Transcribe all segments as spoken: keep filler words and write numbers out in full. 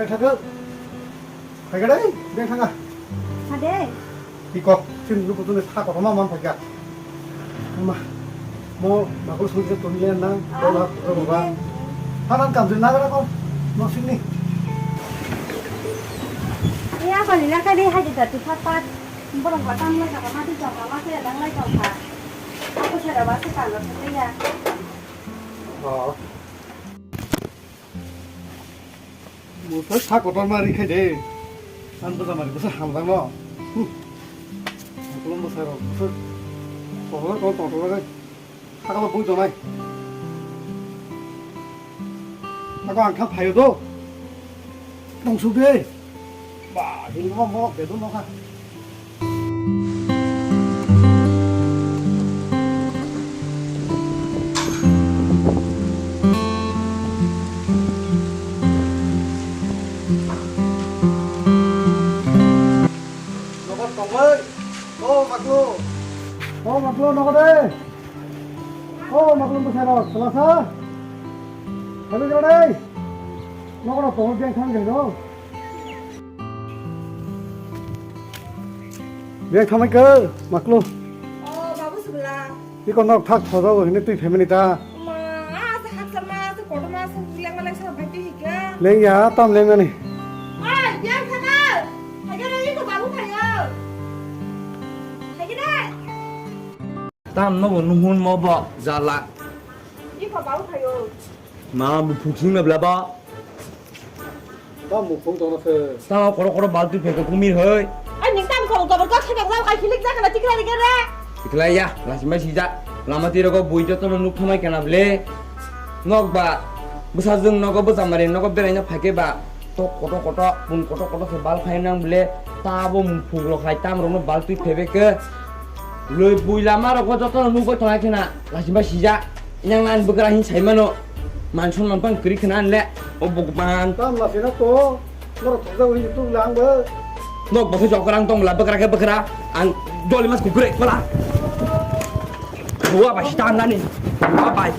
Beng thangka. Phaikha dai, beng thangka. Hade. Iko, chini luku tuni sa kotorma man phaikha. Ma, mo makul sungje tuni nang, ah, bola, bola. Hanan kamjil na gara ko, no sini. Iya, kali na kali haji jati sapat. Borok ba tam lai ka, ma tu jaka, ma se dang lai jaka. Aku sera ba se kalo se ya. Oh. Mo to sa kotor ma ri khai de. An bwsa mari bwsa hamjak no. Hmm. Ang kolom bwsa rok bwsa. Kotor kotor kotor kotor. Sakalo bui tonai. Ako ang kha phayo do. Tong su de. Ba, hin mo mo bedo no kha. Nogo tongoi. O Maklo. O Maklo, nogo de. O Maklo, bwsai rok, selasa. Sabi jora de. Nogo rok tongoi, beng thang de no. Beng thamai khe, Maklo. O, babu sibla. Iko nok thak thojago hini twi family ta. Ma, asa haksa ma, asa kotor ma, asa lengma leksa bai twi hika. Lengya, tam lengmani. Oi, beng thana. Haikhe no iko babu phaio. Haikhe dai. Tam no bo nuhun mo bo jala. Iko babu phaio. Ma, bo phuksung na bla ba. Tamo phone tongna se. Tamo koro koro balti pheke kumir hoi. Ai ning tam koro gobor gok khebak jao kai khilik jakana tikra ri gere. Tikla ya, lasi mai sija. Lama tiro go bui joto no nuk thamai kana ble. Nok ba. Bwsa jwng nogo bwsa mari nogo berai no phake ba. Tok koto koto, pun koto koto se bal phai nang ble. Tabo mung phuk rok hai tam rok no balti phebe ke. Loi bui lama rok go joto no nuk go tonga khena. Lasi mai sija. Yang nan bwkra hin sai mano. Man son man pang kri khna le. O bukman. Tam la sina to. Norok thokjak wi tu lang ba. Nok bwsai jok rang tong la bwkra khe bwkra. Ang doli mas kukre pala. Dua bai sita nani. Dua bai.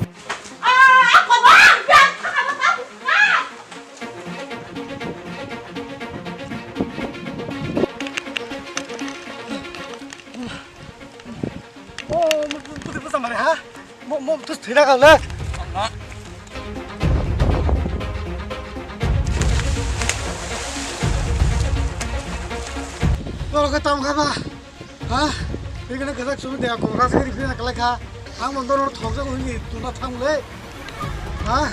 Oh, putih putih sama ha. Mo, mo, terus tidak kau lah. Kalau kau tahu apa? Ha? Ini kena kerja cuma dia kau rasa ini kena kelek ha. Ang mau dorong thok jago ini tuna thang le. Ha?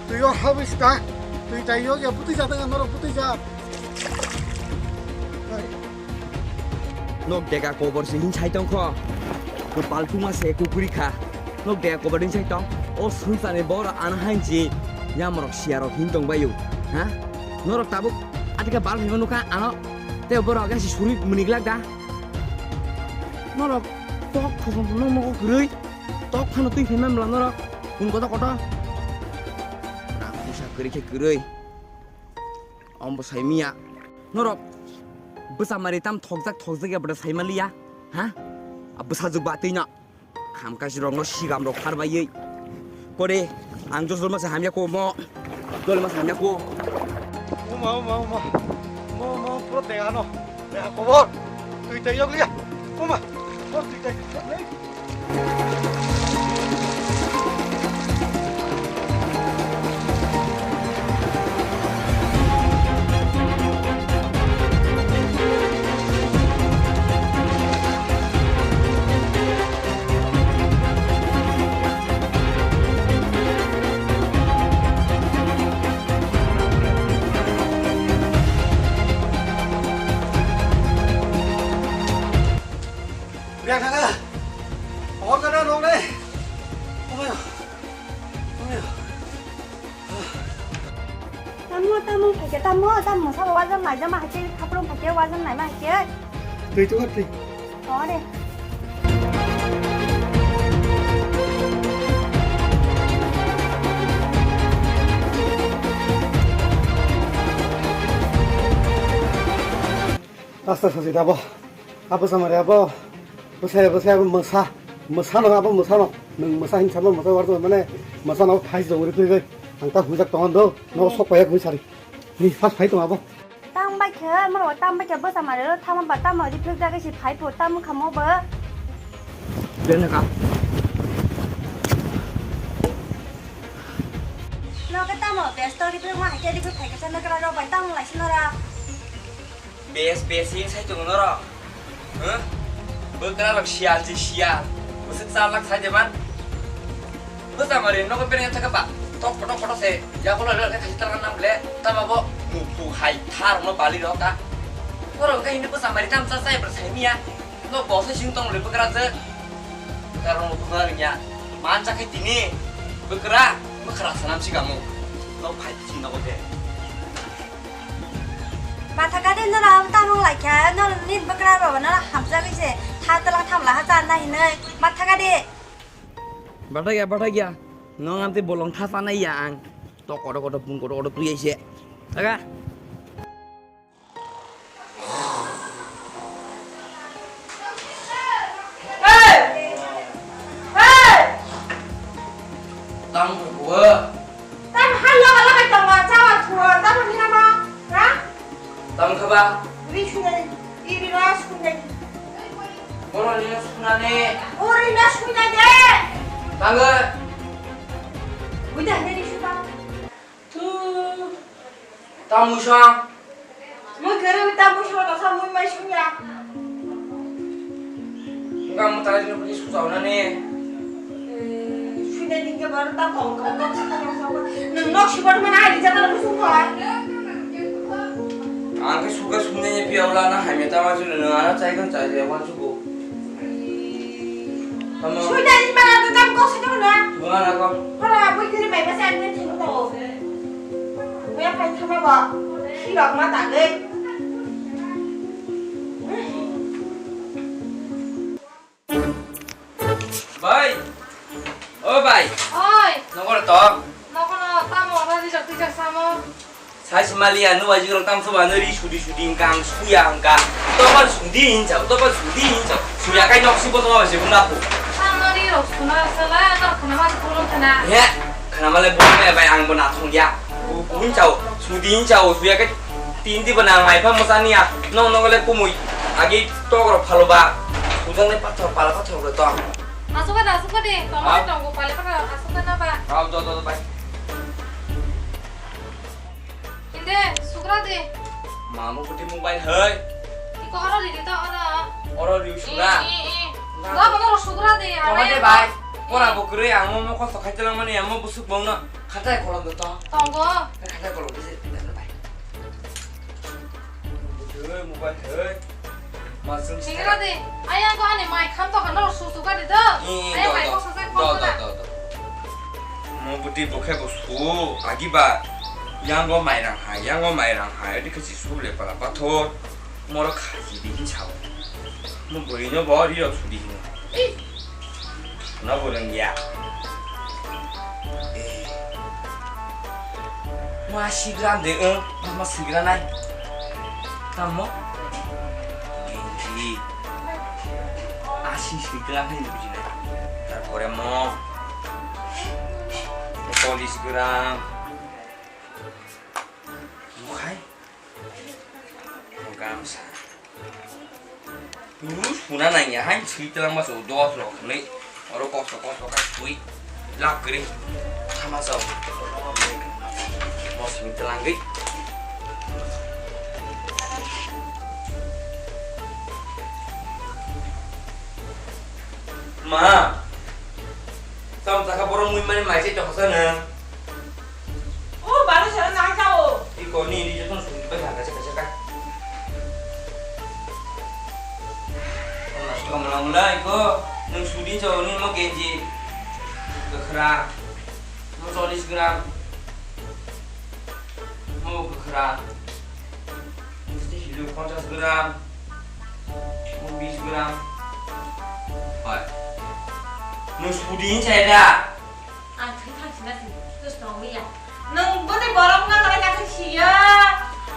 Tui yo habis ta. Tui tai yo ya putih jatang norok putih jat. Hai. Nok dega kobor se hin sai tong kho. Ko paltuma se kukuri kha. Nok dega kobor din sai tong. O sungsani bor ana hanji. Yamrok siarok hin tong bayu. Ha? Norok tabuk atika bal hima nukha ano. Te borok ya si suri muni glak da. Norok tok thosong no mo kwrwi. Tok phano twi phaima mla norok. Kun koto koto. Na pusa kwrwi khe kwrwi. Ombo sai miya. Norok bwsa mari tam thokjak thokjak ya bwda sai maliya. Ha? A bwsa jwk ba twi no. Kham kaisi rok no sigam rok phar bai. Kore ang josol ma se hamya ko mo. Dol ma se hamya ko. Uma, uma, uma. Mo, mo, puro tega no. Tega kobor. Tui tei yok liya. Uma. Mo tui tei yok liya. Biang thangka. Hor kana rong dai. Omayo. Omayo. Tamo, tamo, phaikhe, tamo, tamo, sabo wajan naijama haikhe, khapulung phaikhe, wajan naima haikhe. Twi tukar twi. Oh, de. Asta sasi dabo. Abo samari abo. Bwsai, bwsai abo mwsa. Mwsa no abo mwsa no. Nwng mwsa hin sama mwsa warto mane mwsa no phai jong ri twi. Ang ta hujak tongan do. No sok payak hui sari. Ni, first fight to abo. Tang bai khe, mo tang bai khe bwsa mare ro thama ba tamo ri phek jagwi si phai pho tamo khamo bo. Bene ka. No ke tamo best ri phek ma ke ri phek phai ke sa na kra ro bai tang lai si no ra. Bes, bes, yin sai tongo norok. Huh? Bwkrarok siyal si siyal. Bwswk char lakh sai de man. Bwsa mari nogo bere thaka ba. Tok kotok kotok se. Ya bolo le khachi tal nam le. Tama bo mu pu hai thar no bali ro ka. Norok khe hindi bwsa mari tam cha sai bra sai miya. No bo se sing tong le bwkra je. Karong bwkra nya. Man cha khai tini. Bwkra. Bwkra sanam si kamu. No phai tini nogo de. Matha gade no na tamung lai kha, no ni bwkra baba no hamjagwi se, tha tala thamla ha cha na hinwi, matha gade. Bathai ya, bathai ya. No ngamte bolong tha sana ya ang. To kodo kodo pun kodo kodo tu ya se. Aga. Hey! Hey! Tang bua. Tang hal laga laga tang wa cha wa thu wa tang ni na ma. Ha? Tang kha ba? Ri shu dai. I ri ra shu dai. Bono ni na shu na ne. O ri na shu dai de. Tang ga. Ui da ne ri shu ta. Tu. Tamu sa. Mui kere wi tamu sa ta sa mui mai sung ya. Enggak mau tadi ni pergi susah na ni. Sui na ni ke baru ta kong kong kong sa kong sa. Nang nok si baru mana ai jana lu sung koi. Ang ke suka sung ni pi aula na hai me tamu su na na chai kan chai ya wan su ko. Tamo. Sui na ni mana ta tam kong sa na. Mana kong. Hora bui kiri mai masa ni thing ko. Kuya phai thama ba, khirok ma tangwi. Bai. O bai. Oi. Nokor to. Nokono tamo ora rijak twijak samo. Sai si mali anu wajik rok tamso ba no ri sudi sudi hingka ang suya hingka. Topan sudi hinjao, topan sudi hinjao. Suya kai nok si botol ba se bunda ko. Tamo ri rok suna sala, no khana ma se pulung khana. He, khana male bunda bai ang bo na thong ya. Hinchao, sudi hinchao, suya ke tin di bana ngai pha mosa niya. Nong nong le kumui. Agi togro phalo ba. Sujang le pathor pala pathor le tong. Asuka da, asuka de. Tong Ah. Tong pale pathor asuka na ba. Au do do do bai. Inde, sugra de. Mamu kuti mobile hai. Iko oro di to oro. Oro di sugra. I, i, i. Ba ba oro sugra de. Tong de bai. Pora bo kwrwi ang mo mo kosto khai telang mani ang mo busuk bong no. Khatai kolom do to. Tongo. Khatai kolom bisi pindah bai. Hei, mobile hei. Masuk. Singra de. Ayang ko ani mai kham to kan ro su su ka de do. Ayang mai ko sa sa ko na. Mo buti bokhe bo su agi ba. Yang go mai rang hai, yang go mai rang hai. Adi khachi su le pala pathor. Moro khaji di hin sao. Mo buri no bo ri rok su di hin. Ei. No bo rang ya. Eh. Mo asi gram de eh. Mo si gram nai. Tamo. Genji. Asi si gram hai buji nai. Tarpore mo. Chollish gram. Bukhai. Gamsa. Ru suna nangya hai sui telang baso dos rok ni. Oro kosto kosto kai sui. Lak gri. Sama sao. Bos mi telang gri. Ma. Sam saka borok mui mani mai se toksa nang. O, baro sara nang sao. Iko ni, ni jotono suri bai thang kaisa kaisa kai. Kamu nang mula iko, nung suri sao ni mo genji. Kekhra. Mo chollish gram. Mo kekhra. Mo siti hilu ponchas gram. Mo bis gram. Hoi. Nung suri sao da. Ang thwi thang sina si, tus tong ya. Nwng bwtwi borok no nalai kha thwi siya.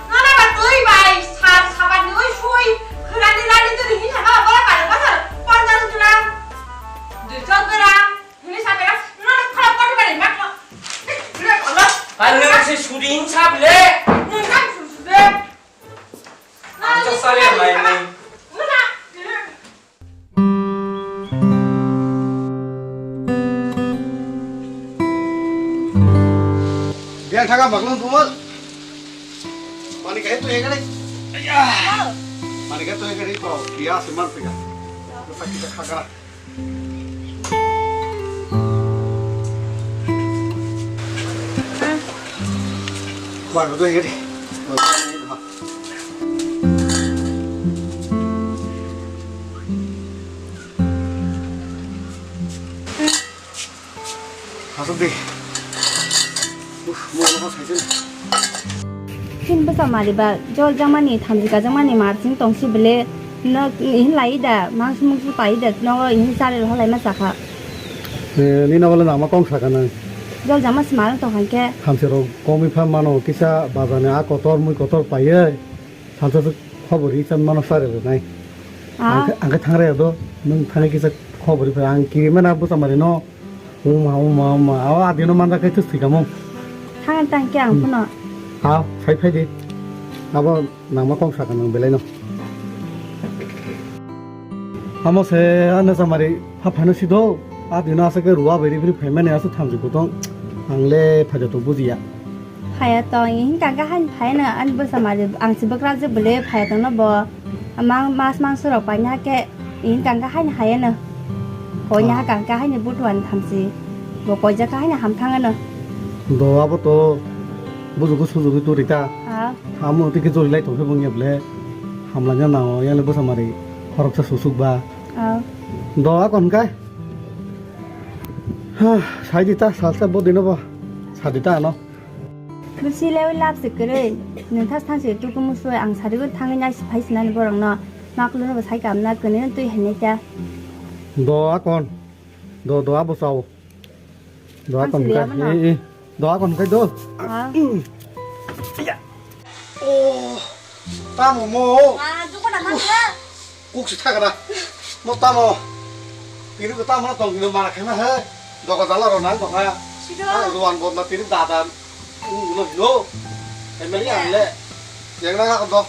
Nana ba twi bai sar saban ni oi sui khwrani rani twi hin sama bora bai bora ponchas gram, duiso gram, hini sa gram, nana khara pori bari mak no. Re kono. Ar nwng se suri hin sab le. Nwng Kaka maklum tumo. Mani kai tu hegare. Ayah. Mani kai tu hegare ko. Kia seman pika. Kita kita kaka. Baru tu hegare. Asok di. Uf, mo mo sai sen. Hin bwsa mari ba jol jamani thamji ka jamani mar sing tong si bele no hin lai da mangsu mangsu pai da no hin sari lo lai ma sakha. Ni na wala nama kong sakha nang. Jol jama smal tong khan ke. Thamse ro komi pha mano kisa bazane a kotor mui kotor pai. Salsa se khobor ri chan mano sari lo nai. Ah. Ang khe thang re do nung thani kisa khobor ri ang kiri mana bwsa mari no. Uma, uma, uma. Awa adino manjak khe thus thikamo. Thang tang khe ang phano. Ha, sai phai di. Abo nangma kong sakha nang belai no. Amo se ano samari ha phano sido. Adino asa khe ruwa beri beri phaimani asa thamji kutong. Ang le phaja to bujiya. Phaya tong, hingka khe hain phai no ani bwsa mari ang si bwkrajak bwle phaya tongno bo. Mang mas mangso rok paina khe hingka khe hain haya no. Koina kang khe hain butuan thamsi. Bo koijak khe hain ham thang no. Do abo to bujugo sujugo turi ta. Ah. Amo tike jori lai tong khe bung yeble. Hamlanya nango yang le bwsa mari khoroksa susuk ba. Ah. Do akon kai. Ha, sai di ta salsa bo dino bo. Sa di ta ano. Bwsi lewi lab se kwrwi. Nwng thas thang se tukumu soi ang sarigo thangwi nai si phai sinani borokno. Makluno bo sai kamna kwnwi twi hinwi ta. Do akon. Do do abo sao. Do akon kai. E e. Do akon kai do. Ah. Ya. Oh. Tamo mo. Ah, dukana thangla. Kuk si thakra. Mo tamo. Tiri ko tamo na tong kino mara khema he. Doka dala ro nang doka. Sido. Ruan bot na tiri dada. Ung no hino. Emeli anle. Yang na ka do.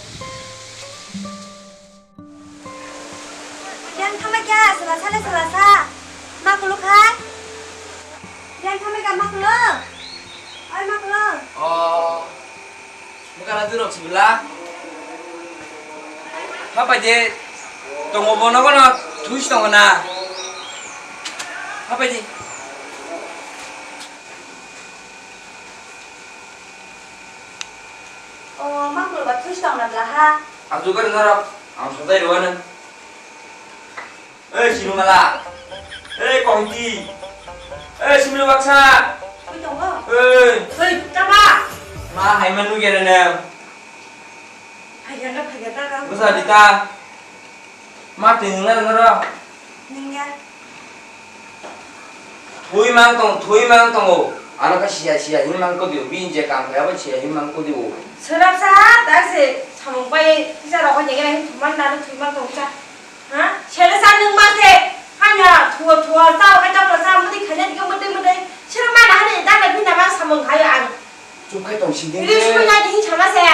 Yang thama kya sala sala sala sa. Makulu khai. Yang thama kya makulu. Oi makulu. Oh. Bwkha na durok sibla. Hapai de tongo bono bono thuis tongo na. Hapai de. O ma kulba thuis tong na bla ha. Asu gari norok ang sotai rwano. Ei, Sinumala. Ei, Kongti. Ei, Simili Baksa. Oi, tongo. Ei. Oi, tama. Ma, hai manu gere ne. Hai gere, hai gere, tama. Bwsa dita. Ma, tini nang nang ro. Ningya. Thui mang tong, thui mang tongo. Ano ka siya, siya hin mang ko dio. Bin je kam kaya ba siya hin mang ko dio. Serap sa, ta se samung pai, kisa rokho jegera hin thuman na thui mang tong sa. Ha? Sele sa nung ma se. Hanya, thua, thua, sa, ka chapla sa, mudi khanya dikhe mudi, mudi. Sila mana hani, dana bina ma samung khayo ang. Chukhai tong si de. Ri sui na di sama se.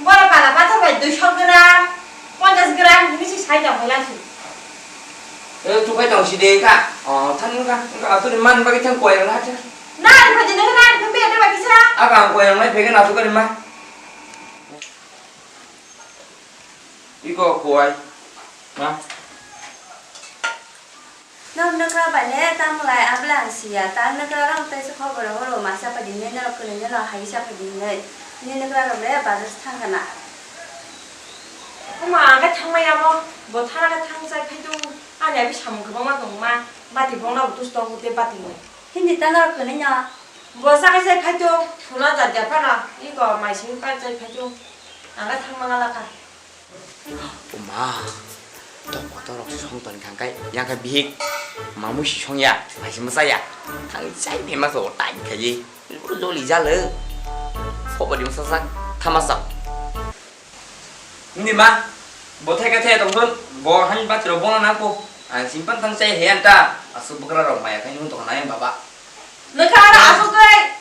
Bora pala pathor bai duiso gram, ponchas gram, hini si sai tong lai si. E, chukhai tong si de ka. O, than ka, ka atur man bagi thang koi na cha. Na, ni phadi na, na, ni phadi na bagi sa. Aga koi na, phege na tu ka ma. Iko kuai. Ma. Nok nokra bai le tamo lai abla ang siya. Ta nokra rok tei se khobor horo ma sa padi ne norok kwnwi ne no hai sa padi ne. Ne nokra rok le bazar thang kana. Oma ang khe thang maya mo. Bo thara khe thang chai phai tu. Ani abi samung kwbangma tong ma. Bati bongna bo tus tong te bati mo. Hindi ta norok kwnwi no. Bo sa khe chai phai tu. Thuna da da phana. Iko mai sing pai chai phai tu. Ang khe thang ma ngala kha. O ma, tong kotor rok song ton kang kai, yang kai bihik, mamui si song ya, pai si masa ya, thang chai ni ma so tai kai ye, uru joli jalo, kobo di masa sak, thamasa. Hindi ma, bo thai ka thai tong thun, bo han ba tiro bona na ko, ang simpan thang chai he anta, asu bukra rok maya kai nung tong na yang baba. Nokha ara asuk kai.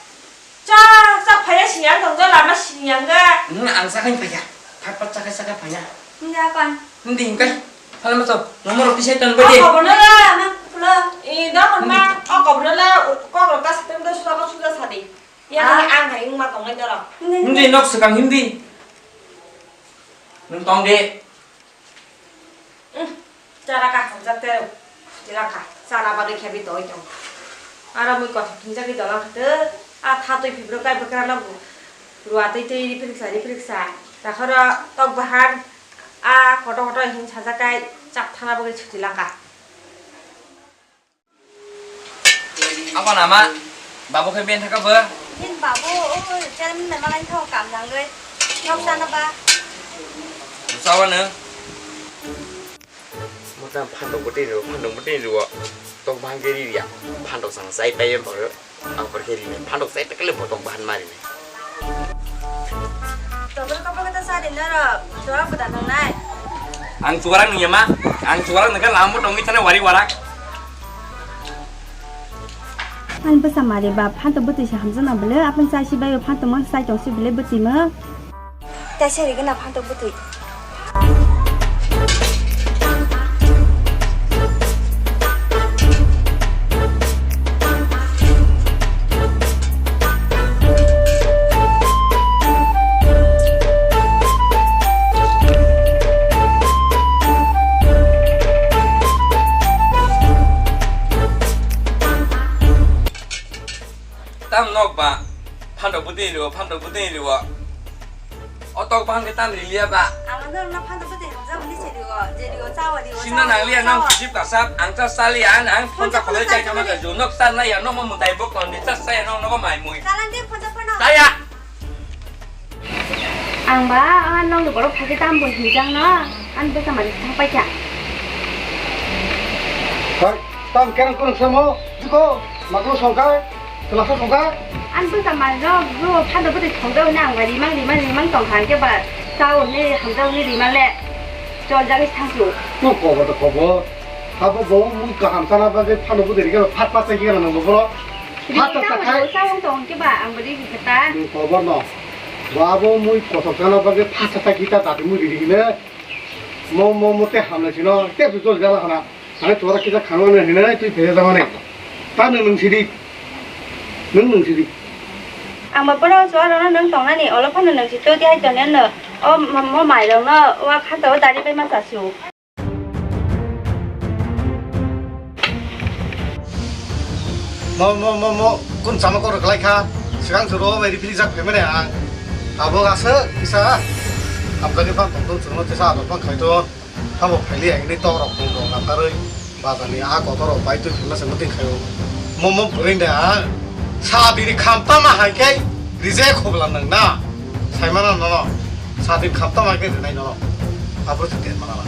Cha, cha phaya siyang tong, cha lama siyang ga. Hmm, ang sakai phaya. Phat phat sakai sakai phaya. Hindi akon. Hindi hingkai. Phala ma to. Nomor rok tisai ton bade. O kobono la, ma pulo. I da kon ma. O kobono la, kok rok ta satem do sula ko sula sadi. Ya, ang hai wngma tongnai norok. Hindi nok swkang hindi. Nwng tong de. Chara ka hamjak te tilaka. Chana bagwi khebi toi tong. Aro mui kothok hinjagwi dolang hwtw. A thatwi phibro kai bwkra no bu. Ruatwi twi riphriksa riphriksa. Takhoro tok bahan. A koto koto hin sajak kai chak thana bagwi sutilaka. Apa nama? Babu khe ben thaka bo? Hin babu, o chairman mai malai thok kam nangwi. Nok sana ba? Sawa no. Mota phandok bwtwi ro, phandok bwtwi ro. Tok bhang ke ri ya. Phandok sang sai pai em baro. Ang por ke ri ne. Phandok sai pai kale botok bahan mari ne. Tobor kopo kata sari naro, chuwak bo da tongnai. Ang chuwak nungya ma, ang chuwak nungkha lama bo tongwi thana wari warak. Ang bwsa mari ba phanto bwtwi se hamjakna bwle, aphan chai si bai phanto mang chai tong si bwle bwtwi mo. Tei se rigena phantok bwtwi. Tam nok ba, phantok bwtwi rio, phantok bwtwi rio. O tok bahan khe tam riliya ba. Ang norokno phantok bwtwi hamjak hwnwi se rio, je rio, chawa rio, sinna chawa nangliya rio, nang chawa. Kisip kasap, ang cha chaliya, ang phone cha phone cha kholai chai kama kaju, nok cha naiya, nok mo mutai bok ton ni cha chaya, nok nogo mai mui. Kalan de phone cha phone. Chaya. Ang ba, ang nokni borok phaikhe tamo bo hinjakno, ang bwsa mani thang paikha. Hai, tam kerang kurang samo, diko, makro songkai, kelasa songkai. Ang bwsa mani rok, bro, phado bwtwi thokda hwnwi ang ba rimang, rimang, rimang tongkha, hwnkhe ba, chao hwnwi, hamjak hwnwi rimang le, choljagwi thangsu. Nung kobo to kobo, abo bo mui kaham sana bagwi phado bwtwi rikhe phat phat chai khe nang bo bro. Phat phat chai khai. Chao tong hwnkhe ba, ang bo ri khe ta. Nung kobo no. Bo abo mui kothok sana bagwi phasa ta kita dati mui riri hine. Mo, mo, mo te hamle sino, te su jol jala hana. Ani tora kita khangmani hine, tui phese jamani. Ta nung nung sidi. Nung nung sidi. Ang ba pura so aro nung tongnani, olo phano nung si to di hai to ne no. O mo, mo mai rok no, wa kha to dari bai ma sa su. Mo, mo, mo, mo, kun chama kok rwkhlai kha. Swkang chwro bai riphi rijak phaimani ang. Abo aswk kisa. Hamjakni phang tongtong chwngno tesa adok phang khaito. Habo phaili ang ni tok rok pung rok namkarwi. Bazar ni a kotor rok bai twi philna se muting khaio. Mo, mo bwrwi de ang. Sa biri khamtama hai khe rije khobla nang na. Saimana nono. Sa biri khamtama hai khe rinai nono. Abro se den mana.